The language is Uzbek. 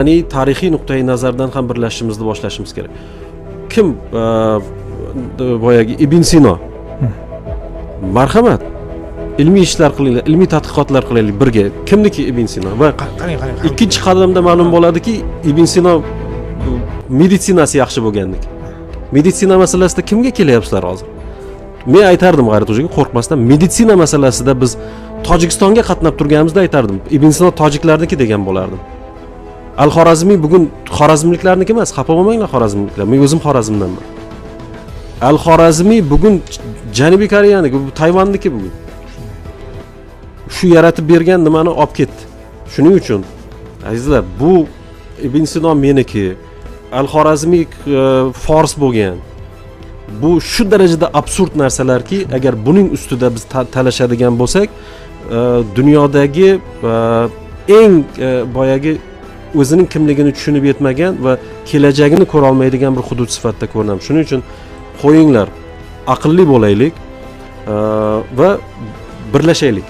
Madaniy, tarixiy nuqtai nazardan ham birlashishimizni boshlashimiz kerak. Kim boyagi Ibn Sino, marhamat, ilmiy ishlar qilinglar, ilmiy tadqiqotlar qilaylik birga. Kimniki Ibn Sino? Va Qarang, qarang. ikkinchi qadamda ma'lum bo'ladiki, Ibn Sino meditsinasi yaxshi bo'lganniki. Meditsina masalasida kimga kelyapsizlar hozir? Men aytardim, G'ayrat xo'jaga qo'rqmasdan, meditsina masalasida biz Tojikistonga qatnab turganimizda aytardim, Ibn Sino tojiklarniki degan bo'lardim. Al Xorazmiy bugun xorazmliklarniki emas, xafa bo'lmanglar, xorazmliklar, men o'zim Xorazmdanman. Al Xorazmiy bugun Janubiy Koreyaniki, bu Tayvanniki. Bugun shu yaratib bergan nimani olib ketdi. Shuning uchun, azizlar, bu Ibn Sino meniki, Al Xorazmiy fors bo'lgan, bu shu darajada absurd narsalarki, agar buning ustida biz talashadigan bo'lsak, dunyodagi eng boyagi o'zining kimligini tushunib yetmagan va kelajagini ko'ra olmaydigan bir hudud sifatida ko'rinamiz. Shuning uchun qo'yinglar, aqlli bo'laylik va birlashaylik.